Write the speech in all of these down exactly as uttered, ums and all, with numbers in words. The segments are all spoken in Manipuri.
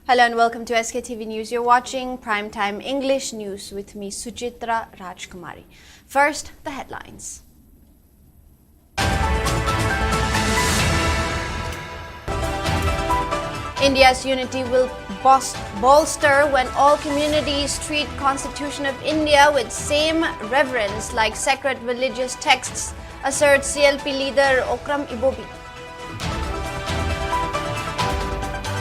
Hello and welcome to S K T V News. You're watching Primetime English News with me, Suchitra Rajkumari. First, the headlines. India's unity will bos- bolster when all communities treat Constitution of India with same reverence like sacred religious texts, asserts C L P leader Okram Ibobi.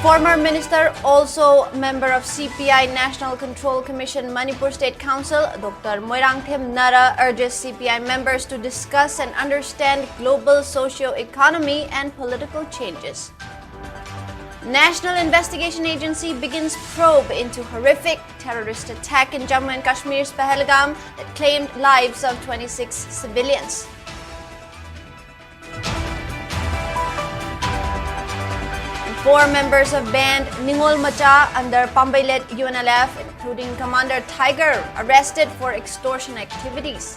Former minister, also member of C P I National Control Commission Manipur State Council, Doctor Moirangthem Nara urges C P I members to discuss and understand global socio-economy and political changes. National Investigation Agency begins probe into horrific terrorist attack in Jammu and Kashmir's Pahalgam that claimed lives of twenty-six civilians. And four members of band Ningol Macha under Pambailet U N L F, including Commander Tiger, arrested for extortion activities.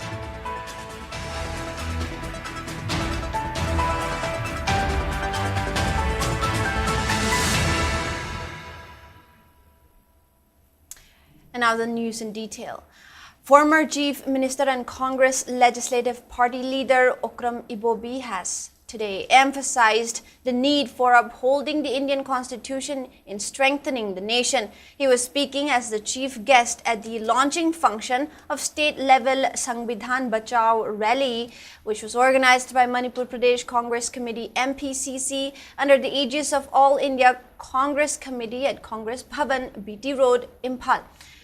And now the news in detail. Former Chief Minister and Congress Legislative Party leader Okram Ibobi has today emphasized the need for upholding the Indian Constitution in strengthening the nation. He was speaking as the chief guest at the launching function of state-level Sangbidhan Bachao Rally, which was organized by Manipur Pradesh Congress Committee, M P C C, under the aegis of All India Congress Committee at Congress Bhavan, B T Road, Imphal.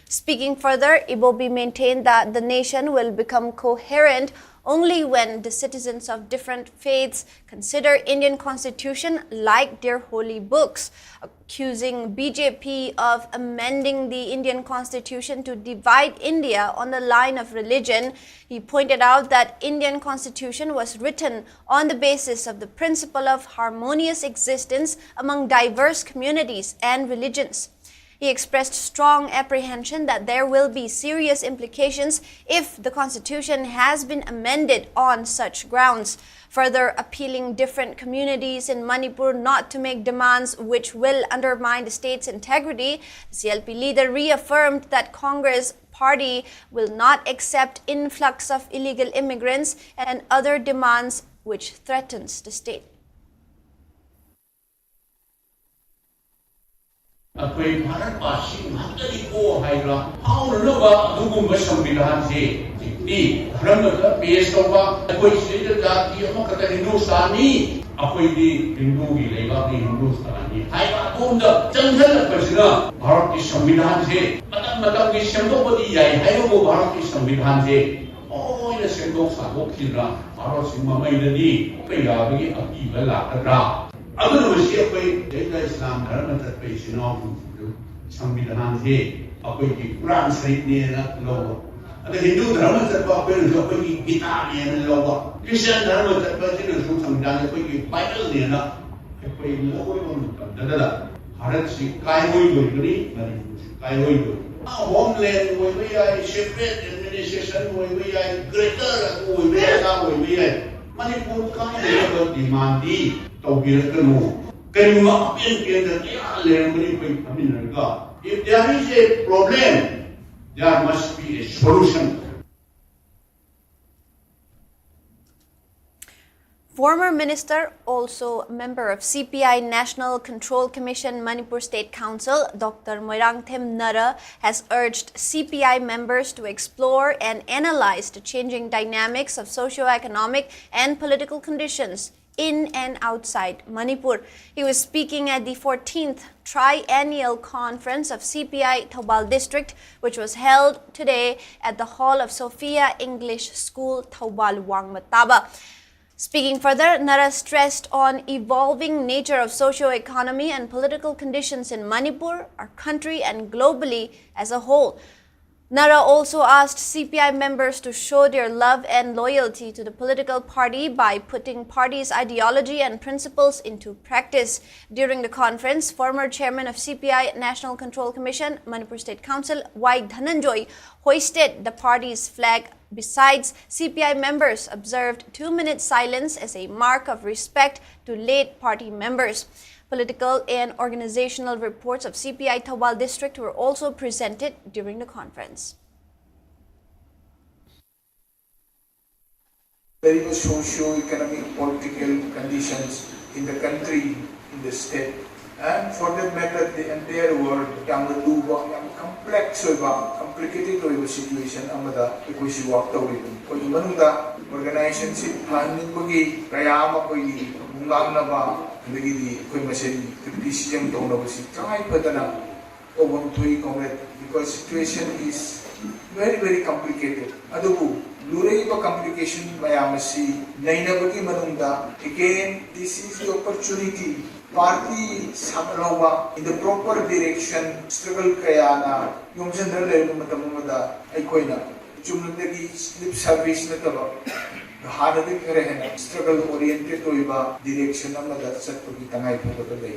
Speaking further, Ibobi maintained that the nation will become coherent only when the citizens of different faiths consider Indian Constitution like their holy books, accusing B J P of amending the Indian Constitution to divide India on the line of religion. He pointed out that Indian Constitution was written on the basis of the principle of harmonious existence among diverse communities and religions. He expressed strong apprehension that there will be serious implications if the constitution has been amended on such grounds, further appealing different communities in Manipur not to make demands which will undermine the state's integrity. The C L P leader reaffirmed that Congress party will not accept influx of illegal immigrants and other demands which threatens the state. ꯑꯩꯈꯣꯏ ꯚꯥꯔꯠ ꯄꯥꯁꯤ ꯉꯥꯛꯇꯅꯤꯀꯣ ꯍꯥꯏꯕ ꯐꯥꯎꯅꯅꯕ ꯑꯗꯨꯒꯨꯝꯕ ꯁꯪꯕꯤꯙꯥꯟꯁꯦ ꯍꯧꯖꯤꯛꯇꯤ ꯙꯔꯃꯗ ꯄꯦꯁ ꯇꯧꯕ, ꯑꯩꯈꯣꯏ ꯁꯤꯗꯩꯗ ꯖꯥꯇꯤ ꯑꯃꯈꯛꯇ ꯍꯤꯟꯗꯨꯁꯇꯥꯟꯅꯤ, ꯑꯩꯈꯣꯏꯗꯤ ꯍꯤꯟꯗꯨꯒꯤ ꯂꯩꯕꯥꯛꯅꯤ, ꯍꯤꯟꯗꯨꯁꯇꯥꯟꯅꯤ ꯍꯥꯏꯕ ꯑꯗꯣꯝꯗ ꯆꯪꯁꯤꯜꯂꯛꯄꯁꯤꯅ ꯚꯥꯔꯠꯀꯤ ꯁꯪꯕꯤꯙꯥꯟꯁꯦ ꯃꯇꯝ ꯃꯇꯝꯒꯤ ꯁꯦꯝꯗꯣꯛꯄꯗꯤ ꯌꯥꯏ ꯍꯥꯏꯕꯕꯨ ꯚꯥꯔꯠꯀꯤ ꯁꯪꯕꯤꯙꯥꯟꯁꯦ ꯂꯣꯏꯅ ꯁꯦꯝꯗꯣꯛ ꯁꯥꯗꯣꯛꯈꯤꯗ꯭ꯔꯥ? ꯚꯥꯔꯠꯁꯤ ꯃꯃꯩꯗꯗꯤ ꯀꯌꯥꯗꯒꯤ ꯑꯀꯤꯕ ꯂꯥꯛꯀꯗ꯭ꯔꯥ? ꯑꯗꯨꯅ ꯃꯁꯤ ꯑꯩꯈꯣꯏ ꯁꯤꯗꯩꯗ ꯏꯁꯂꯥꯝ ꯙꯔꯃ ꯆꯠꯄ ꯏꯆꯤꯟ ꯏꯅꯥꯎꯁꯤꯡꯁꯤꯁꯨ ꯁꯪꯕꯤꯙꯥꯟꯁꯦ ꯑꯩꯈꯣꯏꯒꯤ ꯀꯨꯔꯥꯟ ꯁꯔꯤꯐꯅꯦꯅ ꯂꯧꯕ, ꯑꯗ ꯍꯤꯟꯗꯨ ꯙꯔꯃ ꯆꯠꯄ ꯑꯩꯈꯣꯏꯅꯁꯨ ꯑꯩꯈꯣꯏꯒꯤ ꯒꯤꯇꯥꯅꯦꯅ ꯂꯧꯕ, ꯈ꯭ꯔꯤꯁꯇꯤꯌꯥꯟ ꯙꯔꯃ ꯆꯠꯄ ꯑꯁꯤꯅꯁꯨ ꯁꯪꯕꯤꯙꯥꯟꯁꯦ ꯑꯩꯈꯣꯏꯒꯤ ꯕꯥꯏꯕꯜꯅꯦꯅ ꯑꯩꯈꯣꯏ ꯂꯧꯔꯕ ꯃꯇꯝꯗꯨꯗ ꯚꯥꯔꯠꯁꯤ ꯀꯥꯏꯔꯣꯏꯗꯣꯏꯕꯅꯤ, ꯃꯅꯤꯄꯨꯔꯁꯤ ꯀꯥꯏꯔꯣꯏꯗꯣꯏꯕꯅꯤ꯫ ꯍꯣꯝꯂꯦꯟ ꯑꯣꯏꯕ ꯌꯥꯏ, ꯁꯦꯄꯔꯦꯠ ꯑꯦꯗꯃꯤꯅꯤꯁꯇ꯭ꯔꯦꯁꯟ ꯑꯣꯏꯕ ꯌꯥꯏ, ꯒ꯭ꯔꯦꯇꯔ ꯑꯗꯨ ꯑꯣꯏꯕ ꯌꯥꯏ, ꯑꯗꯥ ꯑꯣꯏꯕ ꯌꯥꯏ, ꯃꯅꯤꯄꯨꯔ ꯀꯥꯏꯅꯅꯕ ꯗꯤꯃꯥꯟꯗꯤ ꯇꯧꯕꯤꯔꯛꯀꯅꯨ꯫ ꯀꯔꯤꯒꯨꯝꯕ ꯑꯄꯦꯟ ꯄꯦꯟꯗ ꯀꯌꯥ ꯂꯩꯔꯝꯒꯅꯤ ꯑꯩꯈꯣꯏ ꯐꯝꯃꯤꯟꯅꯔꯒ꯫ If there is a problem, there must be a solution. Former minister, also a member of C P I National Control Commission Manipur State Council, Doctor Moirangthem Nara has urged C P I members to explore and analyze the changing dynamics of socio-economic and political conditions in and outside Manipur. He was speaking at the fourteenth Triennial Conference of C P I Thoubal District, which was held today at the hall of Sophia English School, Thoubal Wangmataba. Speaking further, Nara stressed on evolving nature of socio-economy and political conditions in Manipur, our country, and globally as a whole. Nara also asked C P I members to show their love and loyalty to the political party by putting party's ideology and principles into practice. During the conference, former chairman of C P I National Control Commission, Manipur State Council, Y Dhananjoy, hoisted the party's flag. Besides, C P I members observed two-minute silence as a mark of respect to late party members. Political and organizational reports of C P I Thoubal District were also presented during the conference. There is socio-economic political conditions in the country, in the state, and for that matter, the entire world. ꯌꯥꯝꯅ ꯂꯨꯕ, ꯌꯥꯝ complex ꯑꯣꯏꯕ, complicated ꯑꯣꯏꯕ situation ꯑꯃꯗ ꯑꯩꯈꯣꯏꯁꯤ work ꯇꯧꯔꯤꯕꯅꯤ꯫ ꯑꯩꯈꯣꯏꯒꯤ ꯃꯅꯨꯡꯗ organizationꯁꯤ ꯐꯍꯟꯅꯤꯡꯕꯒꯤ ꯀꯌꯥ ꯑꯃ ꯑꯩꯈꯣꯏꯒꯤ ꯈꯣꯡꯂꯥꯡꯅꯕ, ꯑꯗꯒꯤꯗꯤ ꯑꯩꯈꯣꯏ ꯃꯁꯦꯟꯒꯤ criticism ꯇꯧꯅꯕꯁꯤ ꯇꯉꯥꯏ ꯐꯗꯅ ꯇꯧꯐꯝ ꯊꯣꯛꯏ, comrade, because situation is very, very complicated. ꯑꯗꯨꯕꯨ ꯂꯨꯔꯛꯏꯕ complication ꯃꯌꯥꯝ ꯑꯁꯤ ꯅꯩꯅꯕꯒꯤ ꯃꯅꯨꯡꯗ, again, this is the opportunity, party ꯁꯥꯒꯠꯍꯧꯕ, in the proper direction, struggle ꯀꯌꯥꯅ ꯌꯣꯝꯁꯤꯟꯗꯨꯅ ꯂꯩꯔꯕ ꯃꯇꯝ ꯑꯃꯗ ꯑꯩꯈꯣꯏꯅ ꯆꯨꯝꯅꯗꯒꯤ lip service ꯅꯠꯇꯕ, ꯍꯥꯟꯅꯗꯒꯤ ꯈꯔ ꯍꯦꯟꯅ struggle oriented ꯑꯣꯏꯕ direction ꯑꯃꯗ ꯆꯠꯄꯒꯤ ꯇꯉꯥꯏ ꯐꯗꯕ ꯂꯩ꯫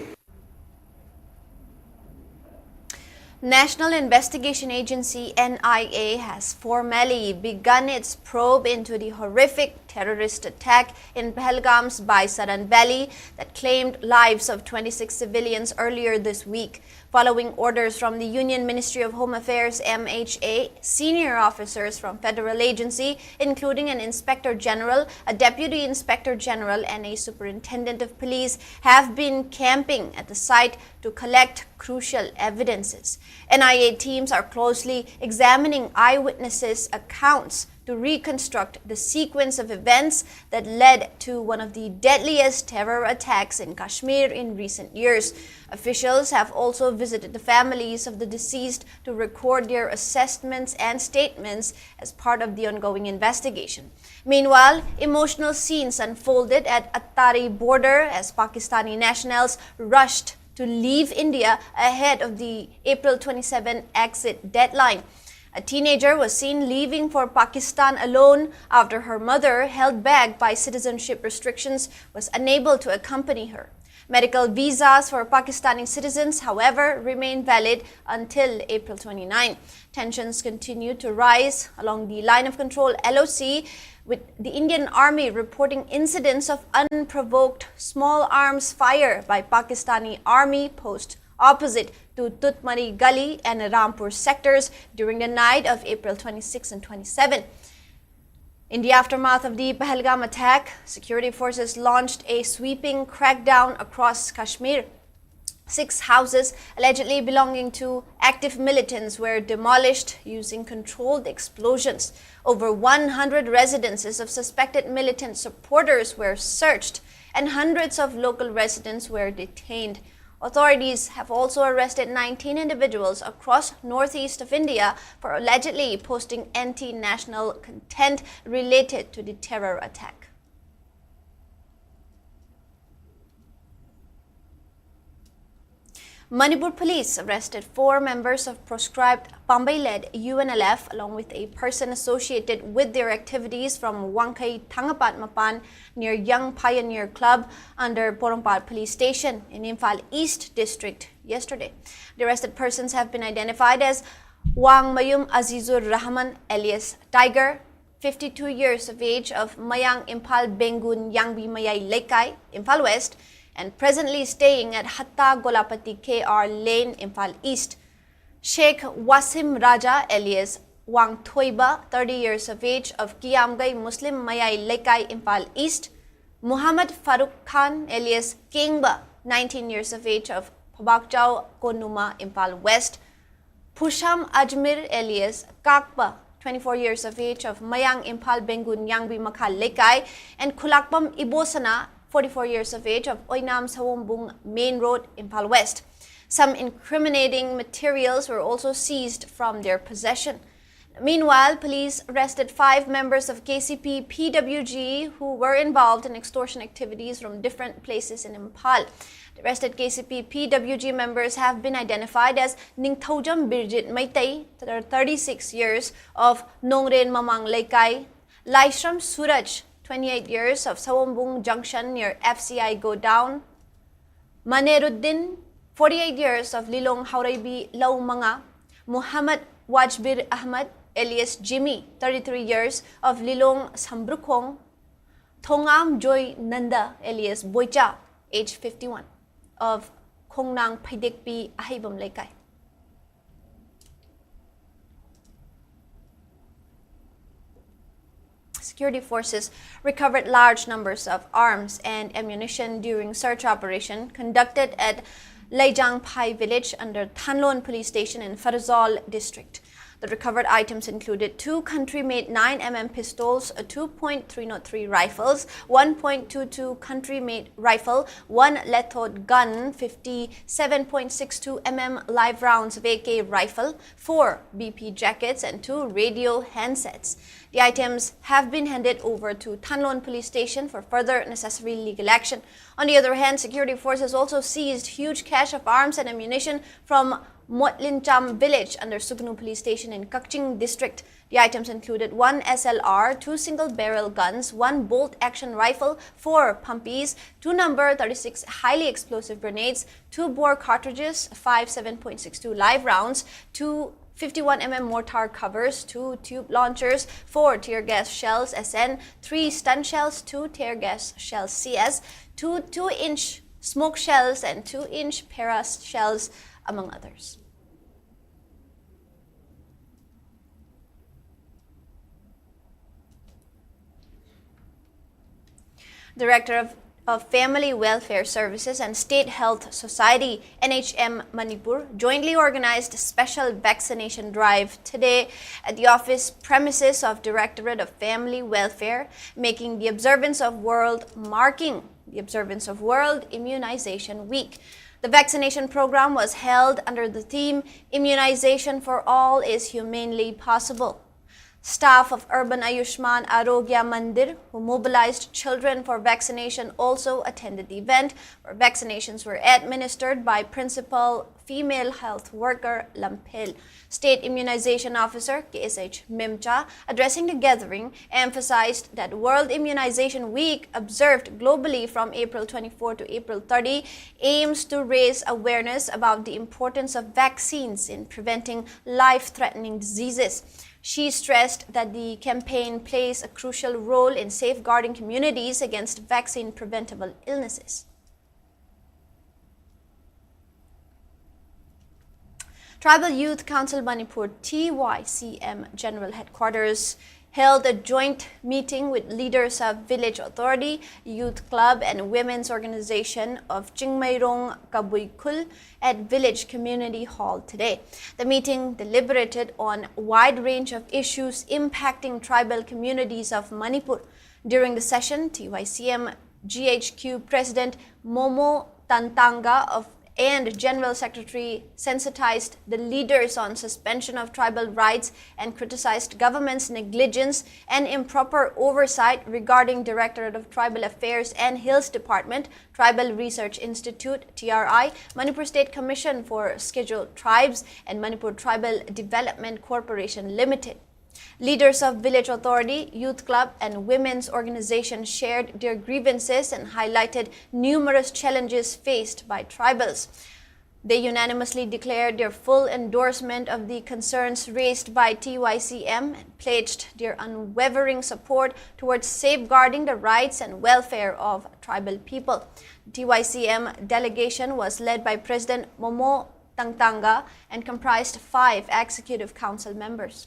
National Investigation Agency, N I A, has formally begun its probe into the horrific terrorist attack in Pahalgam's Baisaran Valley that claimed lives of twenty-six civilians earlier this week. Following orders from the Union Ministry of Home Affairs, M H A, senior officers from federal agency, including an inspector general, a deputy inspector general, and a superintendent of police, have been camping at the site to collect crucial evidences. N I A teams are closely examining eyewitnesses' accounts to reconstruct the sequence of events that led to one of the deadliest terror attacks in Kashmir in recent years. Officials have also visited the families of the deceased to record their assessments and statements as part of the ongoing investigation. Meanwhile, emotional scenes unfolded at Attari border as Pakistani nationals rushed to leave India ahead of the April twenty-seven exit deadline. A teenager was seen leaving for Pakistan alone after her mother, held back by citizenship restrictions, was unable to accompany her. Medical visas for Pakistani citizens, however, remain valid until April twenty-nine. Tensions continue to rise along the Line of Control, L O C, with the Indian Army reporting incidents of unprovoked small arms fire by Pakistani Army post opposite to Tutmari Gali and Rampur sectors during the night of April twenty-six and twenty-seven. In the aftermath of the Pahalgam attack, security forces launched a sweeping crackdown across Kashmir. Six houses allegedly belonging to active militants were demolished using controlled explosions. Over one hundred residences of suspected militant supporters were searched, and hundreds of local residents were detained. Authorities have also arrested nineteen individuals across northeast of India for allegedly posting anti-national content related to the terror attack. Manipur police arrested four members of proscribed Pambei-led U N L F, along with a person associated with their activities from Wangkhei Thangapat Mapan near Young Pioneer Club under Porompat Police Station in Imphal East District yesterday. The arrested persons have been identified as Wang Mayum Azizur Rahman alias Tiger, fifty-two years of age, of Mayang Imphal Bengun Yangbi Mayai Leikai, Imphal West, and presently staying at Hatta Golapati K R Lane, Imphal East. Sheikh Wasim Raja alias Wang Thoiba, thirty years of age, of Kiamgai Muslim Mayai Leikai, Imphal East. Muhammad Farooq Khan alias Kingba, nineteen years of age, of Phabakchao Konuma, Imphal West. Phusham Ajmir alias Kakba, twenty-four years of age, of Mayang Imphal Bengun Yangbi Makha Leikai, and Khulakpam Ibosana, forty-four years of age, of Oinam Sawombung Main Road, Imphal West. Some incriminating materials were also seized from their possession. Meanwhile, police arrested five members of K C P P W G who were involved in extortion activities from different places in Imphal. The arrested K C P P W G members have been identified as Ningthoujam Birjit Meitei, thirty-six years, of Nongren Mamang Leikai, Laishram Suraj, twenty-eight years, of Sawombung Junction near F C I Godown, Maneruddin, forty-eight years, of Lilong Haureibi Laumanga, Muhammad Wajbir Ahmad, alias Jimmy, thirty-three years, of Lilong Sambrukhong, Thongam Joy Nanda, alias Boicha, age fifty-one, of Khongnang Phaidekpi Aheibam Leikai. Security forces recovered large numbers of arms and ammunition during search operation conducted at Leijangphai village under Thanlon police station in Pherzawl district. The recovered items included two country-made nine M M pistols, a two point three oh three rifles, one point two two country-made rifle, one Lethot gun, fifty-seven point six two M M live rounds of A K rifle, four B P jackets, and two radio handsets. The items have been handed over to Thanlon Police Station for further necessary legal action. On the other hand, security forces also seized huge cache of arms and ammunition from Motlincham village under Sugnu Police Station in Kakching District. The items included one S L R, two single-barrel guns, one bolt-action rifle, four pumpis, two number thirty-six highly explosive grenades, two bore cartridges, five seven point six two live rounds, two fifty-one M M mortar covers, two tube launchers, four tear gas shells, S N, three stun shells, two tear gas shells, C S, two two-inch smoke shells, and two-inch para shells, among others. Director of, of Family Welfare Services and State Health Society, N H M Manipur, jointly organized a special vaccination drive today at the office premises of Directorate of Family Welfare, making the observance of World, marking the observance of World Immunization Week. The vaccination program was held under the theme "Immunization for All is Humanely Possible." Staff of Urban Ayushman Arogya Mandir, who mobilized children for vaccination, also attended the event, where vaccinations were administered by Principal Female Health Worker Lamphel. State Immunization Officer K S H Memcha, addressing the gathering, emphasized that World Immunization Week, observed globally from April twenty-four to April thirty, aims to raise awareness about the importance of vaccines in preventing life-threatening diseases. She stressed that the campaign plays a crucial role in safeguarding communities against vaccine-preventable illnesses. Tribal Youth Council Manipur, T Y C M General Headquarters, held a joint meeting with leaders of Village Authority, Youth Club, and Women's Organization of Chingmeirong Kabuikhul at Village Community Hall today. The meeting deliberated on a wide range of issues impacting tribal communities of Manipur. During the session, T Y C M G H Q President Momo Tantanga of and General Secretary sensitized the leaders on suspension of tribal rights and criticized government's negligence and improper oversight regarding Directorate of Tribal Affairs and Hills Department, Tribal Research Institute, T R I, Manipur State Commission for Scheduled Tribes, and Manipur Tribal Development Corporation Limited. Leaders of Village Authority, Youth Club, and Women's Organization shared their grievances and highlighted numerous challenges faced by tribals. They unanimously declared their full endorsement of the concerns raised by T Y C M and pledged their unwavering support towards safeguarding the rights and welfare of tribal people. The T Y C M delegation was led by President Momo Tangtanga and comprised five executive council members.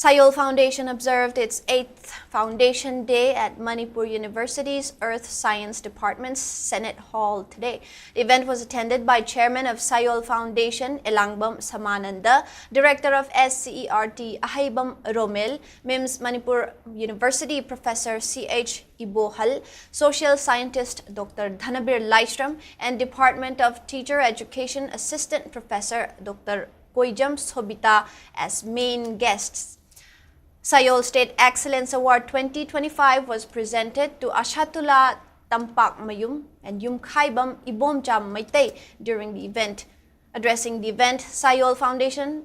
Sayol Foundation observed its eighth Foundation Day at Manipur University's Earth Science Department's Senate Hall today. The event was attended by Chairman of Sayol Foundation, Elangbam Samananda, Director of S C E R T, Ahaibam Romel, MIMS Manipur University Professor C H Ibohal, Social Scientist Doctor Dhanabir Laishram, and Department of Teacher Education Assistant Professor Doctor Koijam Sobita as main guests. Sayol State Excellence Award twenty twenty-five was presented to Ashatula Tampak Mayum and Yumkhaibam Ibomcham Maitei during the event. Addressing the event, Sayol Foundation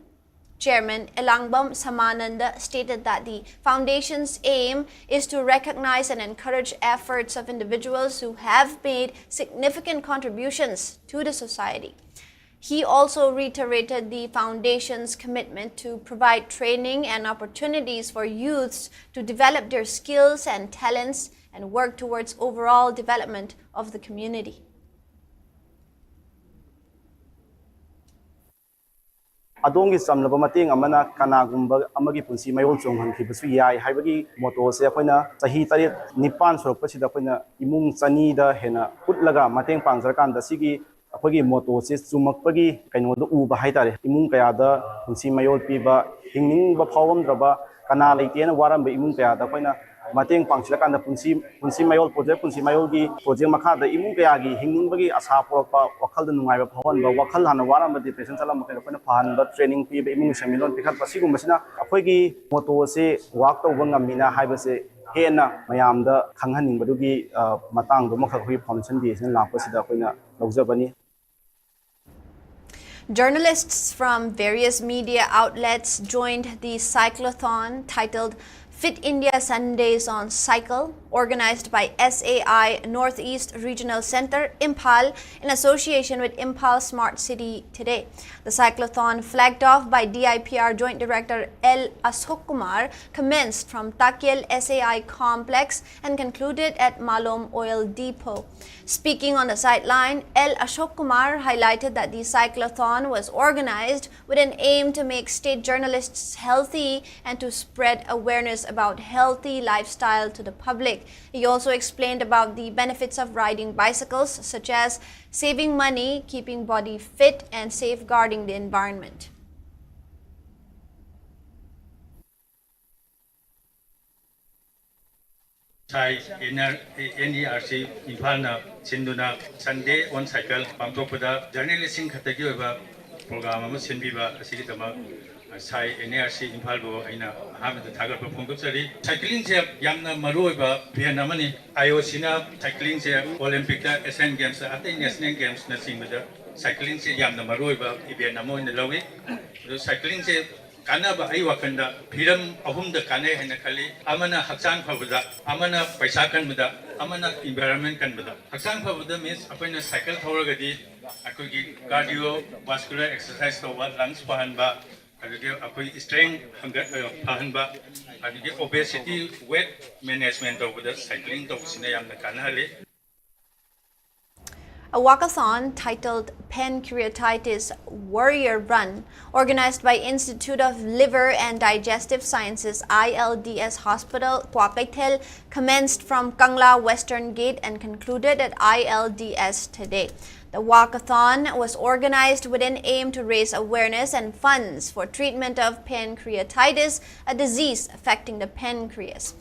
Chairman Elangbam Samananda stated that the foundation's aim is to recognize and encourage efforts of individuals who have made significant contributions to the society. He also reiterated the foundation's commitment to provide training and opportunities for youths to develop their skills and talents and work towards overall development of the community. ꯑꯗꯣꯝꯒꯤ ꯆꯝꯂꯕ ꯃꯇꯦꯡ ꯑꯃꯅ ꯀꯅꯥꯒꯨꯝꯕ ꯑꯃꯒꯤ ꯄꯨꯟꯁꯤ ꯃꯌꯣꯜ ꯆꯣꯡꯍꯟꯈꯤꯕꯁꯨ ꯌꯥꯏ ꯍꯥꯏꯕꯒꯤ ꯃꯣꯇꯣꯁꯦ ꯑꯩꯈꯣꯏꯅ ꯆꯍꯤ ꯇꯔꯦꯠ ꯅꯤꯄꯥꯟ ꯁꯨꯔꯛꯄꯁꯤꯗ ꯑꯩꯈꯣꯏꯅ ꯏꯃꯨꯡ ꯆꯅꯤꯗ ꯍꯦꯟꯅ ꯎꯠꯂꯒ ꯃꯇꯦꯡ ꯄꯥꯡꯖꯔꯀꯥꯟꯗ ꯁꯤꯒꯤ ꯑꯩꯈꯣꯏꯒꯤ ꯃꯣꯇꯣꯁꯦ ꯆꯨꯝꯃꯛꯄꯒꯤ ꯀꯩꯅꯣꯗꯣ ꯎꯕ ꯍꯥꯏꯇꯥꯔꯦ꯫ ꯏꯃꯨꯡ ꯀꯌꯥꯗ ꯄꯨꯟꯁꯤ ꯃꯌꯣꯜ ꯄꯤꯕ, ꯍꯤꯡꯅꯤꯡꯕ ꯐꯥꯎꯔꯝꯗ꯭ꯔꯕ, ꯀꯅꯥ ꯂꯩꯇꯦꯅ ꯋꯥꯔꯝꯕ ꯏꯃꯨꯡ ꯀꯌꯥꯗ ꯑꯩꯈꯣꯏꯅ ꯃꯇꯦꯡ ꯄꯥꯡꯁꯤꯜꯂꯀꯥꯟꯗ ꯄꯨꯟꯁꯤ ꯄꯨꯟꯁꯤ ꯃꯌꯣꯜ ꯄ꯭ꯔꯣꯖꯦꯛ ꯄꯨꯟꯁꯤ ꯃꯌꯣꯜꯒꯤ ꯄ꯭ꯔꯣꯖꯦꯛ ꯃꯈꯥꯗ ꯏꯃꯨꯡ ꯀꯌꯥꯒꯤ ꯍꯤꯡꯅꯤꯡꯕꯒꯤ ꯑꯁꯥ ꯄꯣꯔꯛꯄ, ꯋꯥꯈꯜꯗ ꯅꯨꯡꯉꯥꯏꯕ ꯐꯥꯎꯍꯟꯕ, ꯋꯥꯈꯜ ꯍꯥꯟꯅ ꯋꯥꯔꯝꯕ ꯗꯤꯄ꯭ꯔꯦꯁꯟ ꯆꯠꯂꯝꯕ ꯃꯈꯩꯗꯣ ꯑꯩꯈꯣꯏꯅ ꯐꯍꯟꯕ, ꯇ꯭ꯔꯦꯅꯤꯡ ꯄꯤꯕ, ꯏꯃꯨꯡꯒꯤ ꯁꯦꯟꯃꯤꯠꯂꯣꯟ ꯄꯤꯈꯠꯄ, ꯁꯤꯒꯨꯝꯕꯁꯤꯅ ꯑꯩꯈꯣꯏꯒꯤ ꯃꯣꯇꯣ ꯑꯁꯤ ꯋꯥꯛ ꯇꯧꯕ ꯉꯝꯃꯤꯅ ꯍꯥꯏꯕꯁꯦ ꯍꯦꯟꯅ ꯃꯌꯥꯝꯗ ꯈꯪꯍꯟꯅꯤꯡꯕꯗꯨꯒꯤ ꯃꯇꯥꯡꯗꯨꯃꯈꯛ ꯑꯩꯈꯣꯏꯒꯤ ꯐꯥꯎꯟꯗꯦꯁꯟ ꯗꯦꯁꯤꯅ ꯂꯥꯛꯄꯁꯤꯗ ꯑꯩꯈꯣꯏꯅ ꯂꯧꯖꯕꯅꯤ꯫ Journalists from various media outlets joined the cyclothon titled Fit India Sundays on Cycle, organized by S A I Northeast Regional Center, Imphal, in association with Imphal Smart City today. The cyclothon, flagged off by D I P R Joint Director L Ashok Kumar, commenced from Takyel S A I complex and concluded at Malom Oil Depot. Speaking on the sideline, L Ashok Kumar highlighted that the cyclothon was organized with an aim to make state journalists healthy and to spread awareness about healthy lifestyle to the public. He also explained about the benefits of riding bicycles, such as saving money, keeping body fit, and safeguarding the environment. ꯁꯥꯏ N R N E R C ꯏꯝꯐꯥꯜꯅ ꯁꯤꯟꯗꯨꯅ ꯁꯟꯗꯦ ꯑꯣꯟ ꯁꯥꯏꯀꯜ ꯄꯥꯡꯊꯣꯛꯄꯗ ꯖꯔꯅꯦꯂꯤꯁꯁꯤꯡ ꯈꯛꯇꯒꯤ ꯑꯣꯏꯕ ꯄ꯭ꯔꯣꯒ꯭ꯔꯥꯝ ꯑꯃ ꯁꯤꯟꯕꯤꯕ ꯑꯁꯤꯒꯤꯗꯃꯛ ꯁꯥꯏ ꯑꯦꯟ ꯑꯦ ꯑꯥꯔ ꯁꯤ ꯏꯝꯐꯥꯜꯕꯨ ꯑꯩꯅ ꯑꯍꯥꯟꯕꯗ ꯊꯥꯒꯠꯄ ꯐꯣꯡꯗꯣꯛꯆꯔꯤ꯫ ꯁꯥꯏꯀ꯭ꯂꯤꯡꯁꯦ ꯌꯥꯝꯅ ꯃꯔꯨꯑꯣꯏꯕ ꯏꯚꯦꯟ ꯑꯃꯅꯤ꯫ ꯑꯥꯏ ꯑꯣ ꯁꯤꯅ ꯁꯥꯏꯀ꯭ꯂꯤꯡꯁꯦ ꯑꯣꯂꯤꯝꯄꯤꯛꯇ, ꯑꯦꯁꯤꯌꯥꯟ ꯒꯦꯝꯁꯇ, ꯑꯇꯩ ꯅꯦꯁꯅꯦꯜ ꯒꯦꯝꯁꯅꯆꯤꯡꯕꯗ ꯁꯥꯏꯀ꯭ꯂꯤꯡꯁꯦ ꯌꯥꯝꯅ ꯃꯔꯨꯑꯣꯏꯕ ꯏꯚꯦꯟ ꯑꯃ ꯑꯣꯏꯅ ꯂꯧꯏ꯫ ꯑꯗꯨ ꯁꯥꯏꯀ꯭ꯂꯤꯡꯁꯦ ꯀꯥꯟꯅꯕ ꯑꯩ ꯋꯥꯈꯜꯗ ꯍꯤꯔꯝ ꯑꯍꯨꯝꯗ ꯀꯥꯟꯅꯩ ꯍꯥꯏꯅ ꯈꯜꯂꯤ꯫ ꯑꯃꯅ ꯍꯛꯆꯥꯡ ꯐꯕꯗ, ꯑꯃꯅ ꯄꯩꯁꯥ ꯀꯟꯕꯗ, ꯑꯃꯅ ꯏꯟꯚꯥꯏꯔꯟꯃꯦꯟ ꯀꯟꯕꯗ꯫ ꯍꯛꯆꯥꯡ ꯐꯕꯗ ꯃꯤꯟꯁ ꯑꯩꯈꯣꯏꯅ ꯁꯥꯏꯀꯜ ꯊꯧꯔꯒꯗꯤ ꯑꯩꯈꯣꯏꯒꯤ ꯀꯥꯔꯗꯤꯑꯣ ꯚꯥꯁꯀꯨꯂꯔ ꯑꯦꯛꯁꯔꯁꯥꯏꯁ ꯇꯧꯕ, ꯂꯪꯁ ꯐꯍꯟꯕ, ꯑꯗꯒꯤ ꯑꯩꯈꯣꯏ ꯁ꯭ꯇꯔꯦꯡ ꯍꯪꯒꯠ ꯐꯍꯟꯕ, ꯑꯗꯒꯤ ꯑꯣꯕꯦꯁꯤꯇꯤ, ꯋꯦꯠ ꯃꯦꯅꯦꯖꯃꯦꯟ ꯇꯧꯕꯗ ꯁꯥꯏꯀ꯭ꯂꯤꯡ ꯇꯧꯕꯁꯤꯅ ꯌꯥꯝꯅ ꯀꯥꯟꯅꯍꯜꯂꯤ꯫ A walkathon titled Pancreatitis Warrior Run, organized by Institute of Liver and Digestive Sciences I L D S Hospital, Kwakeithel, commenced from Kangla Western Gate and concluded at I L D S today. The walkathon was organized with an aim to raise awareness and funds for treatment of pancreatitis, a disease affecting the pancreas.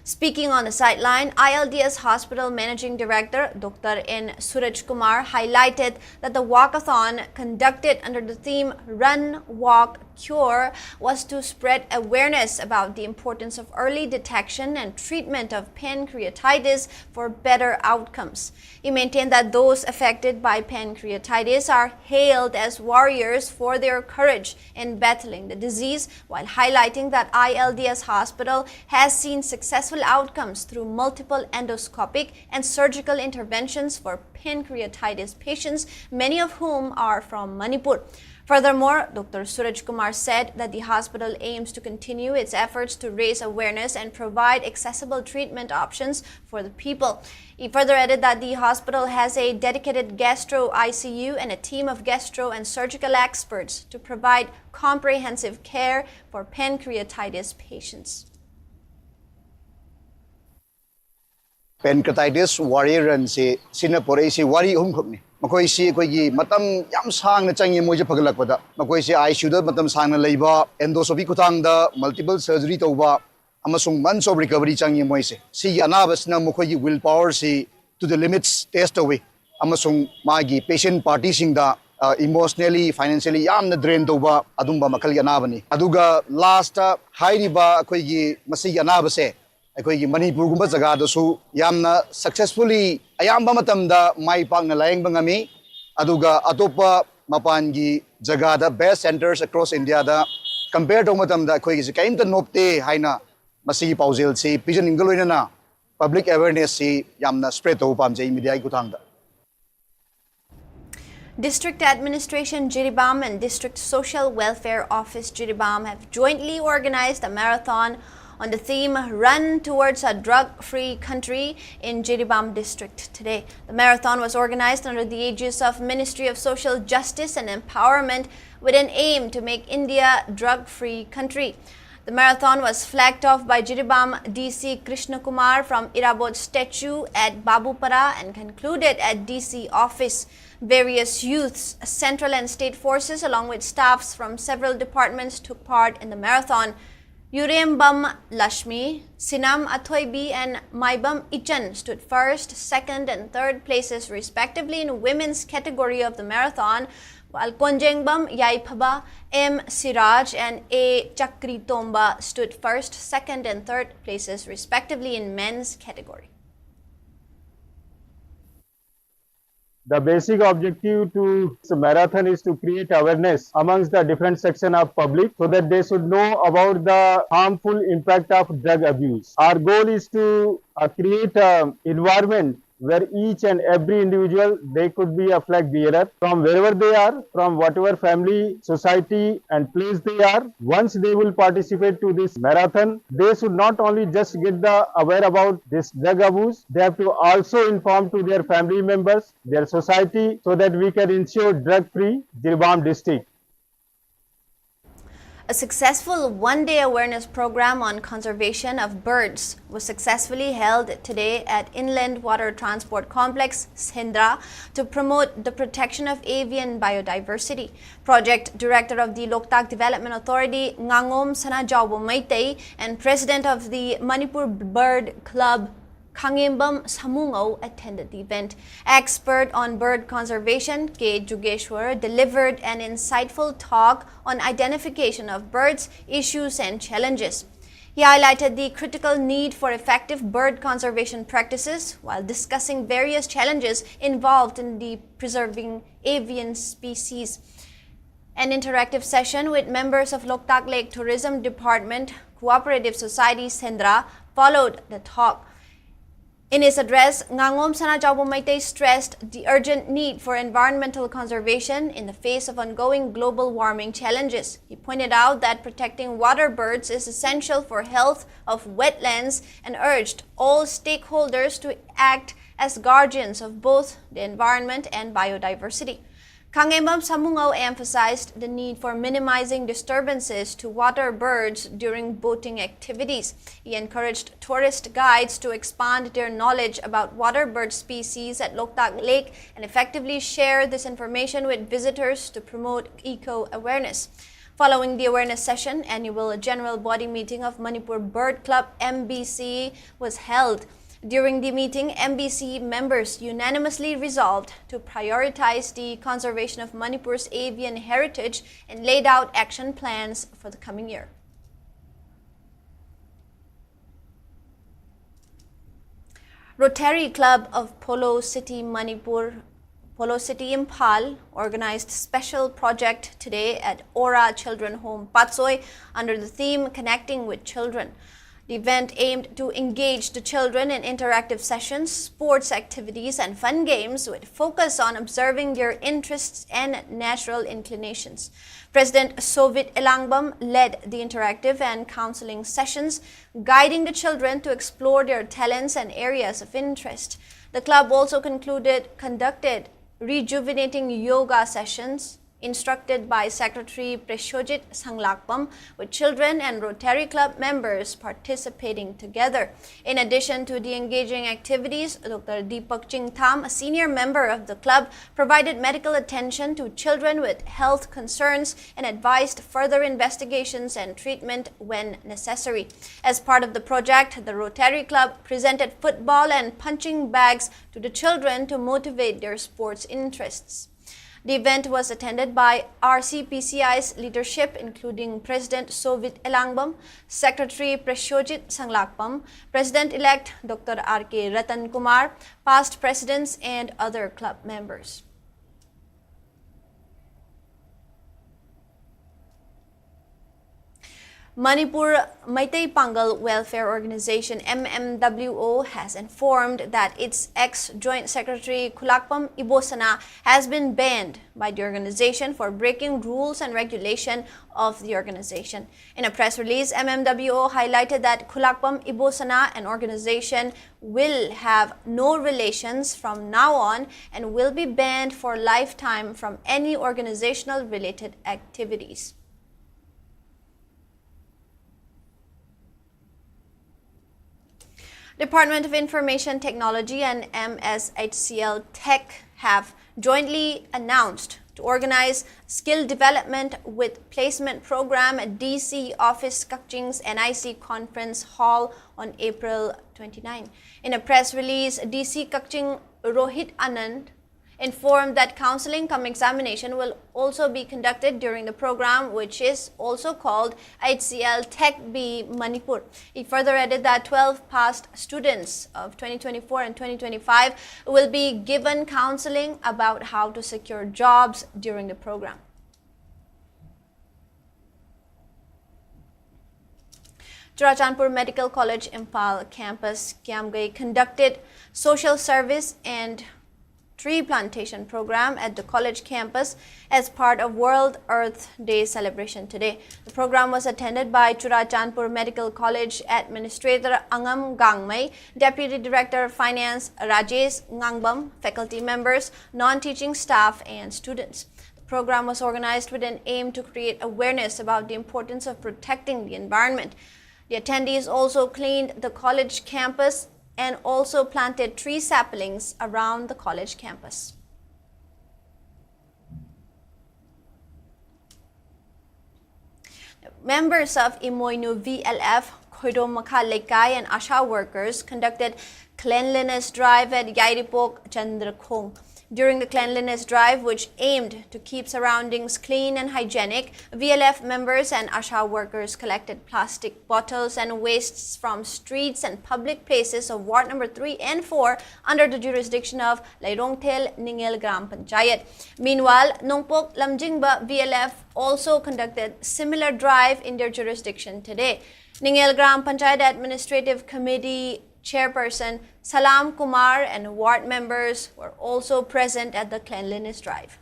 Speaking on the sideline, I L D S Hospital Managing Director Doctor N Suraj Kumar highlighted that the walkathon, conducted under the theme Run, Walk, Cure, was to spread awareness about the importance of early detection and treatment of pancreatitis for better outcomes. He maintained that those affected by pancreatitis are hailed as warriors for their courage in battling the disease, while highlighting that I L D S Hospital has seen successful outcomes through multiple endoscopic and surgical interventions for pancreatitis patients, many of whom are from Manipur. Furthermore, Doctor Suraj Kumar said that the hospital aims to continue its efforts to raise awareness and provide accessible treatment options for the people. He further added that the hospital has a dedicated gastro I C U and a team of gastro and surgical experts to provide comprehensive care for pancreatitis patients. Pancreatitis Warrior Run ꯁꯤ ꯁꯤꯅ ꯄꯣꯔꯛꯏꯁꯤ ꯋꯥꯔꯤ ꯑꯍꯨꯝꯈꯛꯅꯤ꯫ ꯃꯈꯣꯏꯁꯤ ꯑꯩꯈꯣꯏꯒꯤ ꯃꯇꯝ ꯌꯥꯝ ꯁꯥꯡꯅ ꯆꯪꯉꯤ ꯃꯣꯏꯁꯦ ꯐꯒꯠꯂꯛꯄꯗ꯫ ꯃꯈꯣꯏꯁꯤ I C U ꯗ ꯃꯇꯝ ꯁꯥꯡꯅ ꯂꯩꯕ, endoscopy ꯈꯨꯊꯥꯡꯗ multiple surgery ꯇꯧꯕ, ꯑꯃꯁꯨꯡ months of recovery ꯆꯪꯉꯤ ꯃꯣꯏꯁꯦ꯫ ꯁꯤꯒꯤ ꯑꯅꯥꯕꯁꯤꯅ ꯃꯈꯣꯏꯒꯤ will power ꯁꯤ to the limits test ꯇꯧꯏ, ꯑꯃꯁꯨꯡ ꯃꯥꯒꯤ patient party ꯁꯤꯡꯗ emotionally, financially ꯌꯥꯝꯅ drain ꯇꯧꯕ ꯑꯗꯨꯝꯕ ꯃꯈꯜꯒꯤ ꯑꯅꯥꯕꯅꯤ꯫ ꯑꯗꯨꯒ last ꯇ ꯍꯥꯏꯔꯤꯕ ꯑꯩꯈꯣꯏꯒꯤ ꯃꯁꯤꯒꯤ ꯑꯅꯥꯕꯁꯦ ꯑꯩꯈꯣꯏꯒꯤ ꯃꯅꯤꯄꯨꯔꯒꯨꯝꯕ ꯖꯒꯥꯗꯁꯨ ꯌꯥꯝꯅ successfully ꯑꯌꯥꯝꯕ ꯃꯇꯝꯗ ꯃꯥꯏ ꯄꯥꯛꯅ ꯂꯥꯌꯦꯡꯕ ꯉꯝꯃꯤ꯫ ꯑꯗꯨꯒ ꯑꯇꯣꯞꯄ ꯃꯄꯥꯟꯒꯤ ꯖꯒꯥꯗ best centres across India ꯗ compare ꯇꯧꯕ ꯃꯇꯝꯗ ꯑꯩꯈꯣꯏꯒꯤꯁꯤ ꯀꯔꯤꯝꯇ ꯅꯣꯞꯇꯦ ꯍꯥꯏꯅ ꯃꯁꯤꯒꯤ ꯄꯥꯎꯖꯦꯜꯁꯤ ꯄꯤꯖꯅꯤꯡꯕꯒ ꯂꯣꯏꯅꯅ public awareness ꯁꯤ ꯌꯥꯝꯅ spread ꯇꯧꯕ ꯄꯥꯝꯖꯩ media ꯒꯤ ꯈꯨꯠꯊꯥꯡꯗ꯫ District Administration Jiribam and District Social Welfare Office Jiribam have jointly organized a marathon on the theme Run Towards a Drug-Free Country in Jiribam District today. The marathon was organized under the aegis of Ministry of Social Justice and Empowerment with an aim to make India drug-free country. The marathon was flagged off by Jiribam D C Krishna Kumar from Irabot statue at Babupara and concluded at D C office. Various youths, central and state forces, along with staffs from several departments took part in the marathon. Yurembam Lashmi, Sinam Athoibi and Maibam Ichan stood first, second and third places respectively in women's category of the marathon, while Konjengbam Yaiphaba, M Siraj and A Chakri Tomba stood first, second and third places respectively in men's category. The basic objective to this marathon is to create awareness amongst the different section of public so that they should know about the harmful impact of drug abuse. Our goal is to uh, create an environment where each and every individual, they could be a flag bearer from wherever they are, from whatever family, society and place they are. Once they will participate to this marathon, they should not only just get the aware about this drug abuse, they have to also inform to their family members, their society, so that we can ensure drug-free Jiribam district. A successful one-day awareness program on conservation of birds was successfully held today at Inland Water Transport Complex, Sendra, to promote the protection of avian biodiversity. Project Director of the Loktak Development Authority, Ngangom Sanajaobo Meitei, and President of the Manipur Bird Club, Khangembam Samungao, attended the event. Expert on bird conservation, K Jugeshwar, delivered an insightful talk on identification of birds, issues and challenges. He highlighted the critical need for effective bird conservation practices while discussing various challenges involved in the preserving avian species. An interactive session with members of Loktak Lake Tourism Department Cooperative Society Sendra followed the talk. In his address, Ngangom Sanajaobo Meitei stressed the urgent need for environmental conservation in the face of ongoing global warming challenges. He pointed out that protecting water birds is essential for health of wetlands and urged all stakeholders to act as guardians of both the environment and biodiversity. Khangembam Samungao emphasized the need for minimizing disturbances to water birds during boating activities. He encouraged tourist guides to expand their knowledge about water bird species at Loktak Lake and effectively share this information with visitors to promote eco-awareness. Following the awareness session, annual general body meeting of Manipur Bird Club, M B C, was held. During the meeting, M B C members unanimously resolved to prioritize the conservation of Manipur's avian heritage and laid out action plans for the coming year. Rotary Club of Polo City, Manipur, Polo City, Imphal, organized special project today at Ora Children Home, Patsoi, under the theme Connecting with Children. The event aimed to engage the children in interactive sessions, sports activities, and fun games with focus on observing their interests and natural inclinations. President Sovit Elangbam led the interactive and counseling sessions, guiding the children to explore their talents and areas of interest. The club also concluded, conducted rejuvenating yoga sessions, instructed by Secretary Preshojit Sanglakpam, with children and Rotary Club members participating together. In addition to the engaging activities, Doctor Deepak Chingtham, a senior member of the club, provided medical attention to children with health concerns and advised further investigations and treatment when necessary. As part of the project, the Rotary Club presented football and punching bags to the children to motivate their sports interests. The event was attended by R C P C I's leadership, including President Sovit Elangbam, Secretary Preshojit Sanglakpam, President-elect Doctor R K Ratan Kumar, past presidents, and other club members. Manipur Meitei Pangal Welfare Organization, M M W O, has informed that its ex-Joint Secretary Khulakpam Ibosana has been banned by the organization for breaking rules and regulation of the organization. In a press release, M M W O highlighted that Khulakpam Ibosana, an organization, will have no relations from now on and will be banned for lifetime from any organizational related activities. Department of Information Technology and M S H C L Tech have jointly announced to organize skill development with placement program at D C office Kakching's N I C conference hall on April twenty-nine. In a press release, D C Kakching Rohit Anand informed that counseling cum examination will also be conducted during the program, which is also called H C L Tech B Manipur. He further added that twelve past students of twenty twenty-four and twenty twenty-five will be given counseling about how to secure jobs during the program. Churachandpur Medical College Imphal campus Kiamgay conducted social service and tree plantation program at the college campus as part of World Earth Day celebration today. The program was attended by Churachandpur Medical College Administrator Angam Gangmei, Deputy Director of Finance Rajesh Ngangbam, faculty members, non-teaching staff, and students. The program was organized with an aim to create awareness about the importance of protecting the environment. The attendees also cleaned the college campus and also planted tree saplings around the college campus. Members of Imoinu V L F, Khoidomakha Leikai and ASHA workers conducted cleanliness drive at Yairipok Chandrakhong. During the cleanliness drive, which aimed to keep surroundings clean and hygienic, V L F members and ASHA workers collected plastic bottles and wastes from streets and public places of Ward number three and four under the jurisdiction of Leirongthel Ningel Gram Panchayat. Meanwhile, Nongpok Lamjingba V L F also conducted similar drive in their jurisdiction today. Ningel Gram Panchayat Administrative Committee Chairperson Salam Kumar and ward members were also present at the cleanliness drive.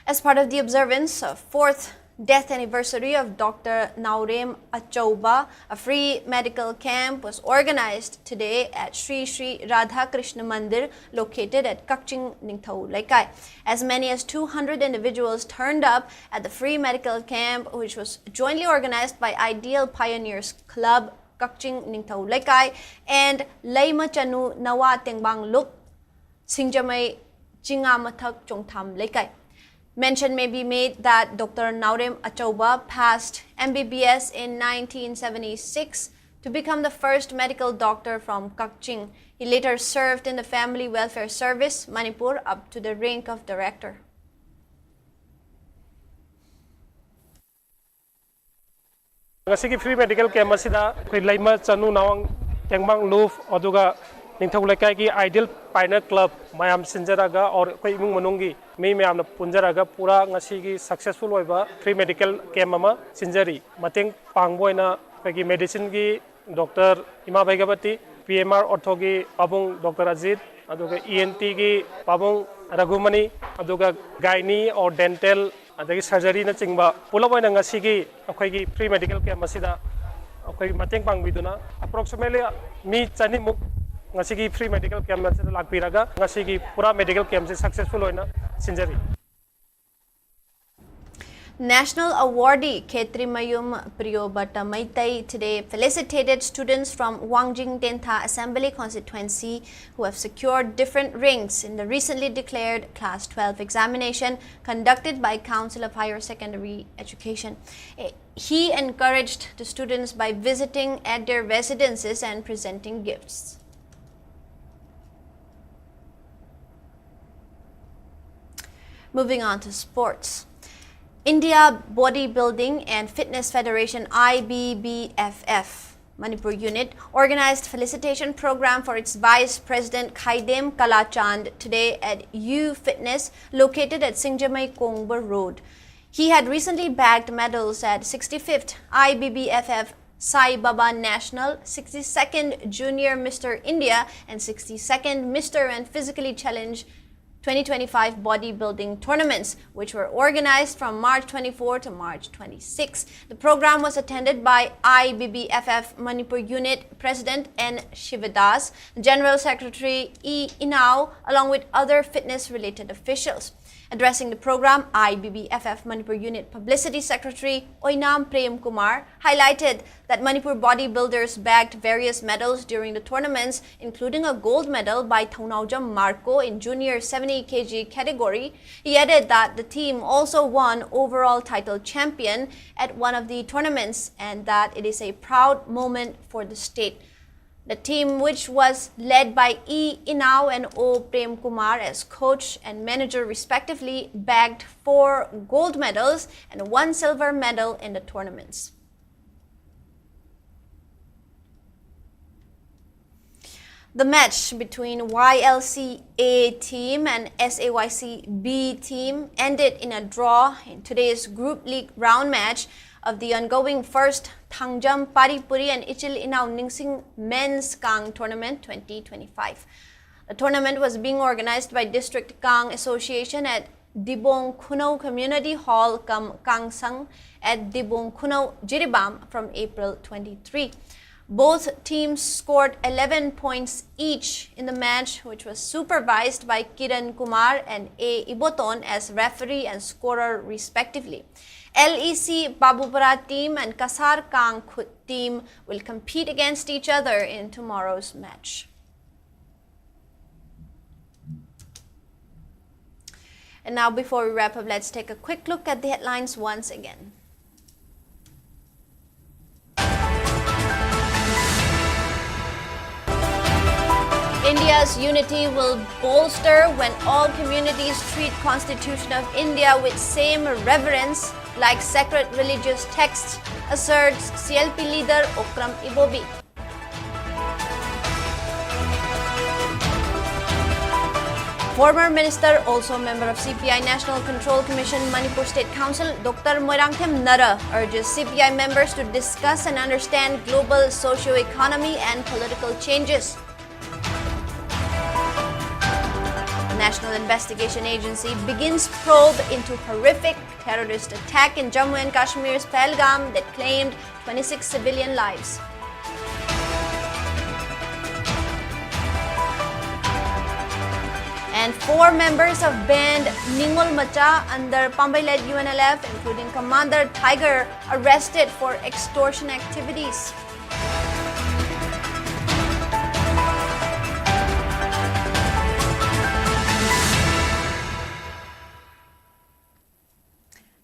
As part of the observance of fourth death anniversary of Doctor Naorem Achauba, a free medical camp was organized today at Sri Sri Radha Krishna Mandir, located at Kakching Ningthou Leikai. As many as two hundred individuals turned up at the free medical camp, which was jointly organized by Ideal Pioneers Club, Kakching Ningthou Leikai, and Leima Chanu Nawa Tengbang Luk, Singjamei Chinga Mathak Chongtham Leikai. Mention may be made that Doctor Naorem Achauba passed M B B S in nineteen seventy-six to become the first medical doctor from Kakching. He later served in the Family Welfare Service, Manipur, up to the rank of director. ꯉꯁꯤꯒꯤ free medical camp ꯑꯁꯤꯗ ꯑꯩꯈꯣꯏ ꯂꯩꯃ ꯆꯅꯨ ꯅꯥꯋꯥꯡ ꯇꯦꯡꯕꯥꯡ ꯂꯨꯞ ꯑꯗꯨꯒ ꯅꯤꯡꯊꯧ ꯂꯩꯀꯥꯏꯒꯤ Ideal Pioneer Club ꯃꯌꯥꯝ ꯁꯤꯟꯖꯔꯒ ꯑꯣꯔ ꯑꯩꯈꯣꯏ ꯏꯃꯨꯡ ꯃꯅꯨꯡꯒꯤ ꯃꯤ ꯃꯌꯥꯝꯅ ꯄꯨꯟꯖꯔꯒ ꯄꯨꯔꯥ ꯉꯁꯤꯒꯤ successful ꯑꯣꯏꯕ free medical camp ꯑꯃ ꯁꯤꯟꯖꯔꯤ꯫ ꯃꯇꯦꯡ ꯄꯥꯡꯕ ꯑꯣꯏꯅ ꯑꯩꯈꯣꯏꯒꯤ medicineꯒꯤ doctor ꯏꯃꯥ ꯚꯩꯒꯕꯇꯤ, P M R orthoꯒꯤ ꯄꯥꯕꯨꯡ doctor ꯑꯖꯤꯠ, ꯑꯗꯨꯒ E N Tꯒꯤ ꯄꯥꯕꯨꯡ ꯔꯘꯨꯃꯅꯤ, ꯑꯗꯨꯒ gynae or dental ꯑꯗꯒꯤ surgeryꯅꯆꯤꯡꯕ ꯄꯨꯂꯞ ꯑꯣꯏꯅ ꯉꯁꯤꯒꯤ ꯑꯩꯈꯣꯏꯒꯤ free medical camp ꯑꯁꯤꯗ ꯑꯩꯈꯣꯏ ꯃꯇꯦꯡ ꯄꯥꯡꯕꯤꯗꯨꯅ approximately ꯃꯤ ꯆꯅꯤꯃꯨꯛ ꯉꯁꯤꯒꯤ free medical camp ꯑꯁꯤꯗ ꯂꯥꯛꯄꯤꯔꯒ ꯉꯁꯤꯒꯤ ꯄꯨꯔꯥ medical campꯁꯦ successful ꯑꯣꯏꯅ ꯁꯤꯟꯖꯔꯤ꯫ National awardee Khetrimayum Priyobata Meitei today felicitated students from Wangjing Tentha Assembly Constituency who have secured different ranks in the recently declared Class twelve examination conducted by Council of Higher Secondary Education. Eh, he encouraged the students by visiting at their residences and presenting gifts. Moving on to sports. India Bodybuilding and Fitness Federation, I B B F F, Manipur unit organized felicitation program for its vice president Khaidem Kalachand today at U Fitness located at Singjamei Kongba Road. He had recently bagged medals at sixty-fifth I B B F F Sai Baba National, sixty-second Junior Mister India, and sixty-second Mister and Physically Challenged twenty twenty-five bodybuilding tournaments, which were organized from March twenty-four to March twenty-six. The program was attended by I B B F F Manipur Unit President N Shivadas, General Secretary E Inao, along with other fitness-related officials. Addressing the program, I B B F F Manipur Unit Publicity Secretary Oinam Prem Kumar highlighted that Manipur bodybuilders bagged various medals during the tournaments, including a gold medal by Thounaojam Marco in junior seventy K G category. He added that the team also won overall title champion at one of the tournaments and that it is a proud moment for the state. The team, which was led by E Inao and O Prem Kumar as coach and manager respectively, bagged four gold medals and one silver medal in the tournaments. The match between Y L C A team and S A Y C B team ended in a draw in today's Group League round match of the ongoing first Thangjam Paripuri and Ichil Inao Ningsing Men's Kang Tournament twenty twenty-five. The tournament was being organized by District Kang Association at Dibong Khunou Community Hall cum Kangsang at Dibong Khunou, Jiribam from April twenty-three. Both teams scored eleven points each in the match, which was supervised by Kiran Kumar and A Iboton as referee and scorer respectively. L E C Babupara team and Kasar Kang Khut team will compete against each other in tomorrow's match. And now, before we wrap up, let's take a quick look at the headlines once again. India's unity will bolster when all communities treat Constitution of India with same reverence like sacred religious texts, asserts C L P leader Okram Ibobi. Former minister, also a member of C P I National Control Commission Manipur State Council, Doctor Moirangthem Nara urges C P I members to discuss and understand global socio-economy and political changes. National Investigation Agency begins probe into horrific terrorist attack in Jammu and Kashmir's Pahalgam that claimed twenty-six civilian lives. And four members of band Ningol Macha under Pambei-led U N L F, including Commander Tiger, arrested for extortion activities.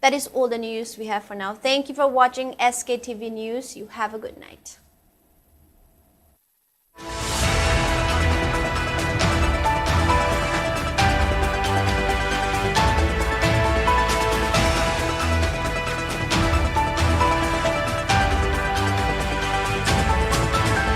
That is all the news we have for now. Thank you for watching S K T V News. You have a good night.